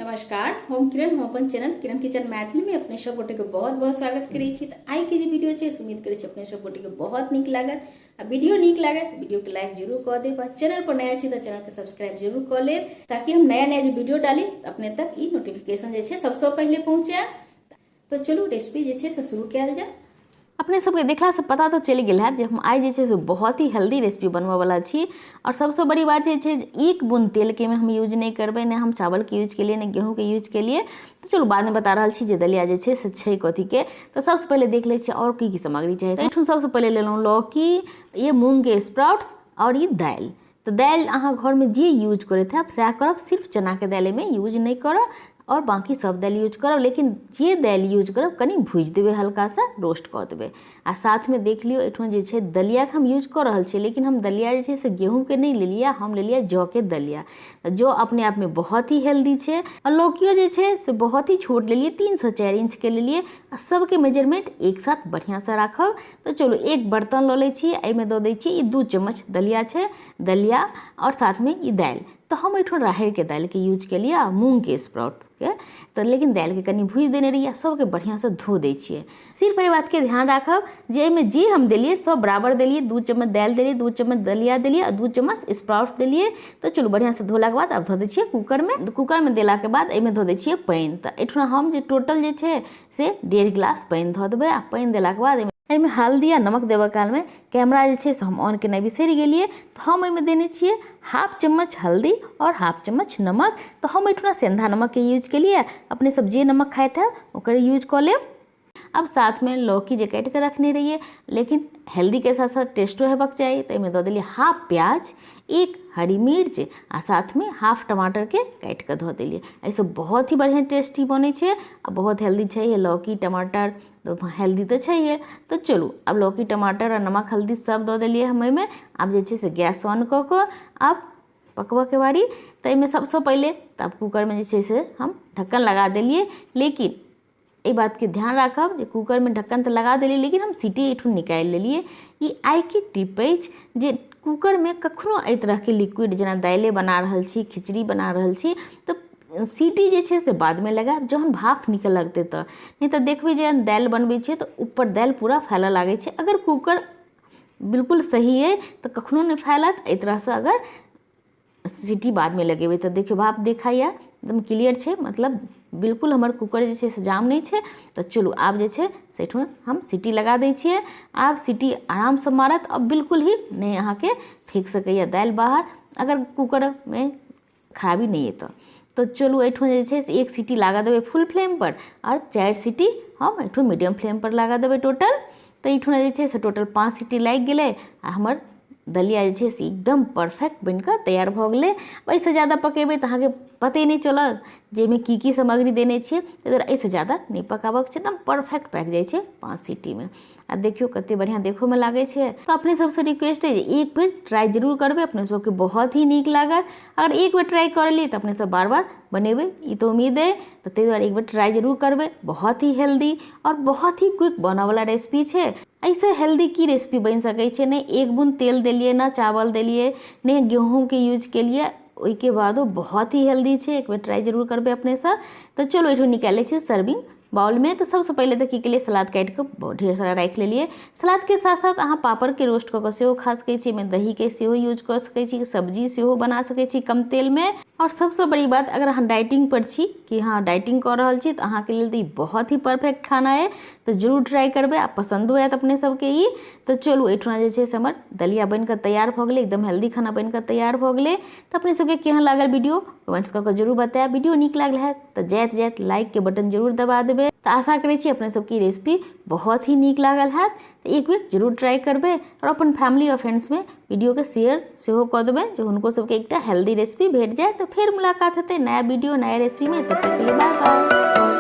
नमस्कार, हम किरण, हम अपन चैनल किरण किचन मैथिली में अपने सब गोटे के बहुत बहुत स्वागत करै छी। तऽ आइ के जे वीडियो छै, उम्मीद करै छी अपने सब गोटे के बहुत नीक लागत। आ वीडियो नीक लागत वीडियो के लाइक जरूर कऽ देब, आ चैनल पर नया छी तऽ चैनल के सब्सक्राइब जरूर कऽ लेब, ताकि हम नया नया जे वीडियो डाली तऽ अपने तक ई नोटिफिकेशन जे छै सबसँ पहिले पहुँचे। तऽ चलू रेसिपी जे छै से शुरू कयल जाय। अपने सबके देखलासँ पता तऽ चलि गेल हैत जे हम आइ जे छै से बहुत ही हेल्दी रेसिपी बनबऽवला छी। आओर सबसँ बड़ी बात जे छै एक बूंद तेलके हम यूज नहि करबै, नहि हम चावलके यूज केलियै, नहि गेहूँके यूज केलियै। तऽ चलू बादमे बता रहल छी जे दलिया जे छै से छै कथीके। तऽ सबसँ पहिले देख लै छियै आओर की की सामग्री चाही। तऽ एहिठाम सबसँ पहिले लेलहुँ लौकी, ये मूँगके स्प्राउट्स आओर ई दालि। तऽ दालि अहाँ घरमे जे यूज करैत हैब सएह करब, सिर्फ चनाके दालि एहिमे यूज नहि करब आओर बाँकी सब दालि यूज करब। लेकिन जे दालि यूज करब कनि भुजि देबै, हल्का सा रोस्ट कऽ देबै। आ साथमे देख लियौ एहिठाम जे छै दलियाके हम यूज कऽ रहल छियै, लेकिन हम दलिया जे छै से गेहूँके नहि लेलियै, हम लेलियै जौके दलिया। तऽ जौ अपने आपमे बहुत ही हेल्दी छै। आ लौकियो जे छै से बहुत ही छोट लेलियै, 3 से 4 इंचके लेलियै। आ सबके मेजरमेंट एक साथ बढ़िआँसँ राखब। तऽ चलू एक बर्तन लऽ लै छी, एहिमे दऽ दै छी ई 2 चम्मच दलिया छै, दलिया आओर साथमे ई दालि। तऽ हम एहिठाम राहरिके दालिके यूज केलियै आ मूँगके स्प्राउट्सके। तऽ लेकिन दालिके कनि भुजि देने रहियै, सबके बढ़िआँसँ धो दै छियै। सिर्फ एहि बातके ध्यान राखब जे एहिमे जे हम देलियै सब बराबर देलियै। 2 चम्मच दालि देलियै, 2 चम्मच दलिया देलियै आ 2 चम्मच स्प्राउट्स देलियै। तऽ चलू बढ़िआँसँ धोलाके बाद आब धऽ दै छियै कूकरमे। कूकरमे देलाके बाद एहिमे धऽ दै छियै पानि। तऽ एहिठाम हम जे टोटल जे छै से 1.5 गिलास पानि धऽ देबै। आ पानि देलाके बाद एहिमे हल्दी आ नमक देबऽ कालमे कैमरा जे छै से हम ऑन केनाइ बिसरि गेलियै। तऽ हम एहिमे देने छियै 1/2 चम्मच हल्दी आओर 1/2 चम्मच नमक। तऽ हम एहिठुना सेंधा नमकके यूज केलियै, अपने सब जे नमक खाइत हैब ओकर यूज कऽ लेब। अब साथमे लौकी जे काटिके रखने रहियै, लेकिन हेल्दीके साथ साथ टेस्टो हेबाक चाही, तऽ एहिमे दऽ देलियै 1/2 प्याज, 1 हरी मिर्च आ साथमे 1/2 टमाटरके काटिके धऽ देलियै। एहिसँ बहुत ही बढ़िआँ टेस्टी बनै छै आ बहुत हेल्दी छै। लौकी टमाटर तऽ हेल्दी तऽ छैहे। तऽ चलू आब लौकी टमाटर आ नमक हल्दी सब दऽ देलियै हम एहिमे। आब जे छै से गैस ऑन कऽ कऽ आब पकबऽके बारी। तऽ एहिमे सबसँ पहिले तऽ आब कूकरमे जे छै से हम ढक्कन लगा देलियै। लेकिन एहि बातके ध्यान राखब जे कूकरमे ढक्कन तऽ लगा देलियै, लेकिन हम सीटी एहिठुन निकालि लेलियै। ई आइके टिप अछि जे कूकरमे कखनो एहि तरहके लिक्विड जेना दालिए बना रहल छी, खिचड़ी बना रहल छी, तऽ सीटी जे छै से बादमे लगायब जहन भाप निकलऽ लगतै। तऽ नहि तऽ देखबै जे दालि बनबै छियै तऽ ऊपर दालि पूरा फैलऽ लागै छै। अगर कूकर बिल्कुल सही अइ तऽ कखनो नहि फैलत। एहि तरहसँ अगर सीटी बादमे लगेबै तऽ देखियौ भाप देखाइए एकदम क्लियर छै, मतलब बिल्कुल हमर कूकर जे छै से जाम नहि छै। तऽ चलू आब जे छै से एहिठाम हम सीटी लगा दै छियै। आब सीटी आरामसँ मारत, आब बिल्कुल ही नहि अहाँके फेक सकैए दालि बाहर अगर कूकरमे खराबी नहि अइ तऽ। तऽ चलू एहिठाम जे छै से 1 सीटी लागऽ देबै फुल फ्लेमपर आओर 4 सीटी हम एहिठाम मीडियम फ्लेमपर लागऽ देबै टोटल। तऽ एहिठाम जे छै से टोटल 5 सीटी लागि गेलै आ हमर दलिया जे छै से एकदम परफेक्ट बनिकऽ तैयार भऽ गेलै। एहिसँ ज्यादा पकेबै तऽ अहाँके पते नहि चलत जे एहिमे की की सामग्री देने छियै, ताहि दुआरे एहिसँ ज्यादा नहि पकाबऽके छै। एकदम परफेक्ट पाकि जाइ छै 5 सीटीमे। आ देखियौ कते बढ़िआँ देखोमे लागै छै। तऽ अपने सबसँ रिक्वेस्ट अइ जे एक बेर ट्राइ जरूर करबै, अपने सबके बहुत ही नीक लागत। अगर एक बेर ट्राइ कऽ लेलियै तऽ अपने सब बार बार बनेबै, ई तऽ उम्मीद अइ। तऽ ताहि दुआरे एक बेर ट्राइ जरूर करबै। बहुत ही हेल्दी आओर बहुत ही क्विक बनऽवला रेसिपी छै। एहिसँ हेल्दी की रेसिपी बनि सकै छै? नहि एक बूंद तेल देलियै, ने चावल देलियै, नहि गेहूँके यूज केलियै, ओहिके बादो बहुत ही हेल्दी छै। एक बेर ट्राइ जरूर करबै अपने सब। तऽ चलू एहिठाम निकालि लै छियै सर्विंग बाउलमे। तऽ सबसँ पहिले तऽ की केलियै, सलाद काटि कऽ ढेर सारा राखि लेलियै। सलादके साथ साथ अहाँ पापड़के रोस्ट कऽ कऽ सेहो खा सकै छी, एहिमे दहीके सेहो यूज कऽ सकै छी, सब्जी सेहो बना सकै छी कम तेलमे। आओर सबसँ बड़ी बात, अगर अहाँ डाइटिंग पर छी कि हँ डाइटिंग कऽ रहल छी तऽ अहाँके लेल तऽ ई बहुत ही परफेक्ट खाना अइ। तऽ जरूर ट्राइ करबै आ पसन्दो आयत अपने सबके ई। तऽ चलू एहिठुना जे छै से हमर दलिया बनिकऽ तैयार भऽ गेलै, एकदम हेल्दी खाना बनिकऽ तैयार भऽ गेलै। तऽ अपने सबके केहन लागल वीडियो कमेंट्स कऽ कऽ जरूर बतायब। वीडियो नीक लागल हैत तऽ जाइत जाइत लाइकके बटन जरूर दबा देबै। तऽ आशा करै छी अपने सबके रेसिपी बहुत ही नीक लागल हैत। तऽ एक बेर जरूर ट्राइ करबै आओर अपन फैमिली आओर फ्रेंड्समे वीडियोके शेयर सेहो कऽ देबै जे हुनको सबके एकटा हेल्दी रेसिपी भेट जाय। तऽ फेर मुलाकात हेतै नया वीडियो नया रेसिपीमे, तब तक के लिए बाय बाय।